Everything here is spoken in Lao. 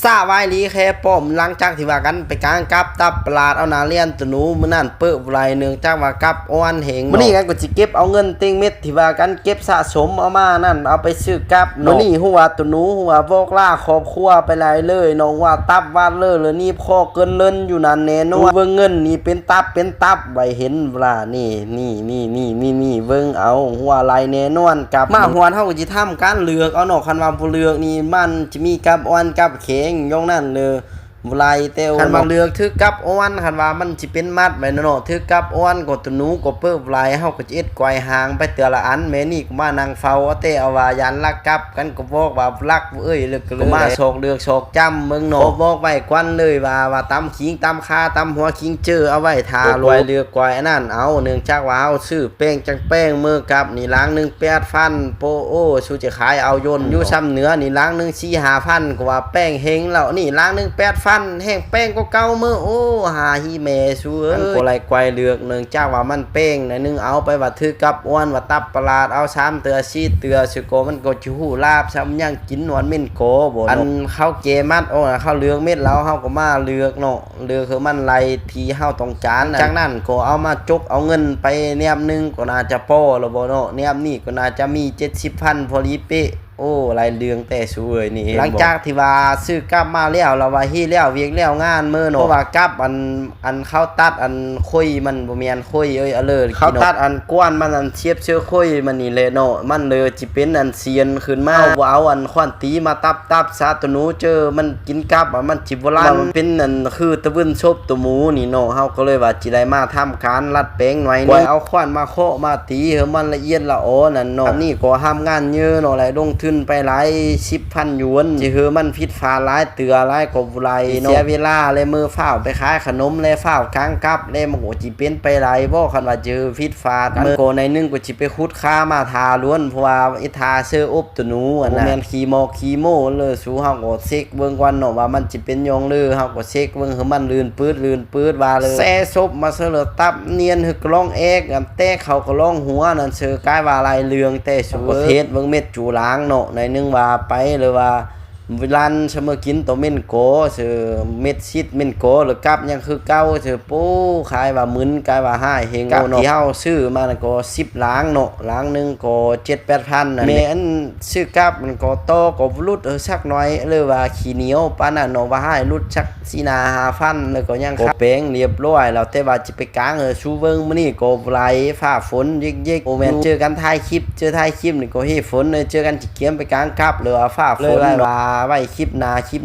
ສະບາຍດີແຄ່ປ້ອມ. ຫຼັງຈາກທີ່ວ່າກັນໄປກາງກັບຕັບປະຫຼາດເອົາໜ້າລຽນໂຕໜູ ມື້ນັ້ນເປີ້ບໍ່ໄຫຼ ເນື່ອງຈາກວ່າກັບອ່ອນແຮງເນາະ. ມື້ນີ້ກັນກໍຊິເກັບເອົາເງິນເຕັງເມັດທີ່ວ່າກັນເກັບສະສົມເອົາມານັ້ນ ເອົາໄປຊື້ກັບເນາະ. ມື້ນີ້ຮູ້ວ່າໂຕໜູ ຮູ້ວ່າບອກລາຄອບຄົວໄປຫຼາຍເລີຍເນາະ ວ່າຕັບວາດເລີ ແລະໜີບຄໍເກີນເລີນຢູ່ນັ້ນແນ່ນອນ. ເບິ່ງເງິນນີ້ເປັນຕັບເປັນຕັບໄວ້ເຫັນບໍ່ລະ ນີ້ ນີ້ ນີ້ ນີ້ ນີ້ ນີ້ ເບິ່ງເອົາ ຫົວໄຫຼແນ່ນອນ. ກັບມາຮອດເຮົາກໍຊິທຳການເລືອກເອົາເນາະ ຄັນວ່າບໍ່ເລືອກນີ້ມັນ ຈະມີກັບອ່ອນກັບແຂງຢ່ອງນັ້ນເລີຍ ບໍ່ໄຫຼແຕ່ ຄັນວ່າເລືອກຖືກກັບອ່ອນ ຄັນວ່າມັນຊິເປັນມັດໄວ້ເນາະ ຖືກກັບອ່ອນກໍໂຕໜູກໍເປີ້ບໍ່ໄຫຼ ເຮົາກໍຈະເຮັດກວຍຫາງໄປເທື່ອລະອັນ. ແມ່ນີ້ກໍມານັ່ງເຝົ້າເອົາແຕ່ເອົາວ່າຢ້ານລັກກັບ ກັນກໍບອກວ່າລັກເອີຍ ແລ້ວກໍເລີຍມາຊອກເລືອກຊອກຈຳເບິ່ງເນາະ. ບອກໄວ້ກ່ອນເລີຍວ່າ ວ່າຕຳຂີງຕຳຂ່າຕຳຫົວຂີງເຈີ ເອົາໄວ້ຖ້າກວຍເລືອກກວຍອັນນັ້ນເອົາ ເນື່ອງຈາກວ່າເຮົາຊື້ແປ້ງຈັກແປ້ງມື້ກັບນີ້ ລັງໜຶ່ງແປດພັນ ໂປ ໂອ້ ສູຈະຂາຍເອົາຍົນ ຢູ່ຊຳເໜືອນີ້ລັງໜຶ່ງສີ່ຫ້າພັນ ກໍວ່າແປ້ງເຮັງແລ້ວນີ້ ລັງໜຶ່ງແປດພັນ ແຮ່ງແປ້ງກວ່າເກົ່າມື້ ໂອ້ ຫາຮີແມ່ສູເອີຍ. ອັນກໍໄລ່ກວາຍເລືອກ ເນື່ອງຈາກວ່າມັນແປ້ງໜ້ອຍໜຶ່ງ ເອົາໄປວ່າຖືກກັບອ່ອນ ວ່າຕັບປະຫຼາດ ເອົາສາມເທື່ອສີ່ເທື່ອ ສະກໍມັນກໍຈະຮູ້ລາບຊ້ຳ ຍັງກິນນອນເໝັນກໍບໍ່ເນາະ. ອັນເຂົາແກ່ມັດອອກນະ ເຂົາເລືອກເມັດແລ້ວ ເຮົາກໍມາເລືອກເນາະ ເລືອກໃຫ້ມັນໄລ່ທີ່ເຮົາຕ້ອງການນະ. ຈາກນັ້ນກໍເອົາມາຈົກເອົາເງິນໄປແນບໜຶ່ງ ກໍໜ້າຈະພໍແລ້ວບໍ່ເນາະ ແນບນີ້ກໍໜ້າຈະມີເຈັດສິບພັນພໍດີເປະ. ໂອ້ ຫຼາຍເລື່ອງແຕ່ສູເອີຍນີ້ ຫຼັງຈາກທີ່ວ່າຊື້ກັບມາແລ້ວ ລະວ່າເຮັດແລ້ວວຽກແລ້ວງານເມີເນາະ ເພາະວ່າກັບອັນ ອັນເຂົາຕັດອັນໂຄຍມັນ ບໍ່ແມ່ນໂຄຍເອີຍ ອະເລີ ເຂົາຕັດອັນກວນມັນ ອັນສຽບເຊື້ອໂຄຍມັນນີ້ແຫຼະເນາະ ມັນເລີຍຊິເປັນອັນສຽນຂຶ້ນມາ. ເຮົາບໍ່ເອົາອັນຄ້ອນຕີມາຕັບ ຕັບຊະ ໂຕໜູເຈີມັນກິນກັບ ມັນຊິບໍ່ລານ ມັນເປັນອັນຄືຕະວຶນສົບໂຕໝູນີ້ເນາະ. ເຮົາກໍເລີຍວ່າຊິໄດ້ມາທຳການດັດແປງໜ້ອຍໜຶ່ງ ກວຍເອົາຄ້ອນມາ ເຄາະມາຕີໃຫ້ມັນລະອຽດລະອໍນັ້ນເນາະ. ອັນນີ້ກໍຮັບງານເຍີະເນາະ ແລະລົງທຶນໄປຫຼາຍສິບພັນຢວນ ຊິໃຫ້ມັນຜິດພາດຫຼາຍເທື່ອຫຼາຍກໍບໍ່ໄດ້ເນາະ ເສຍເວລາ ແລະມື້ຟ້າວໄປຂາຍຂະໜົມ ແລະຟ້າວກາງກັບ ແລະມັນກໍຊິເປັນໄປໄດ້ບໍ່ ຄັນວ່າຊິໃຫ້ຜິດພາດ. ມັນກໍໜ້ອຍໜຶ່ງກໍຊິໄປຂຸດຄາມາຖ້າລ້ວນ ເພາະວ່າອີທ່າເຊີອົບໂຕໜູຫັ້ນນະ ບໍ່ແມ່ນຂີ້ໝອກຂີ້ໂມ້ເລີຍສູ ເຮົາກໍເຊັກເບິ່ງກ່ອນເນາະ ວ່າມັນຊິເປັນຫຍັງເລີ ເຮົາກໍເຊັກເບິ່ງໃຫ້ມັນລື່ນປືດ ລື່ນ ປືດວ່າເລີຍ ແຊ່ສົບມາເຊີ ແລ້ວຕັບນຽນ ຮຶກກະລອງແອກ ອັນແຕກເຂົ້າກະລອງຫົວນັ້ນເຊີ ກາຍວ່າຫຼາຍເລື່ອງແຕ່ສູເອີຍ. ເຮັດເບິ່ງເມັດຈູລາງເນາະ ໜ້ອຍໜຶ່ງວ່າໄປ ຫຼືວ່າວິລັນຊະເມີກິນໂຕເມັນກໍເຊີ ເມັດຊິດເມັນກໍ ຫຼືກັບຍັງຄືເກົ່າເຊີ. ໂປ້ ກາຍວ່າມຶນ ກາຍວ່າຮ້າຍແຮງເນາະ. ທີ່ເຮົາຊື້ມານັ້ນກໍສິບລາງເນາະ ລາງໜຶ່ງກໍເຈັດແປດພັນນັ້ນແຫຼະ ແມ່ນ ຊື້ກັບມັນກໍຕໍ່ກໍບໍ່ຫຼຸດ ເອີ ສັກໜ້ອຍ ຫຼືວ່າຂີ້ໜຽວປານນັ້ນເນາະ ວ່າໃຫ້ຫຼຸດສັກສີ່ຫ້າພັນ ແລ້ວກໍຍັງ ກໍແປງລຽບຮ້ອຍແລ້ວ ແຕ່ວ່າຊິໄປກາງໃຫ້ສູເບິ່ງມື້ນີ້ກໍບໍ່ໄດ້ ຟ້າຝົນເຢັກໆ ບໍ່ແມ່ນເຈີກັນຖ່າຍຄລິບ ເຈີຖ່າຍຄລິບນີ້ກໍເຮຝົນເລີຍ ເຈີກັນຊິກຽມໄປກາງກັບ ຫຼືວ່າຟ້າຝົນ ເລີຍວ່າໄວ້ຄລິບໜ້າຄລິບ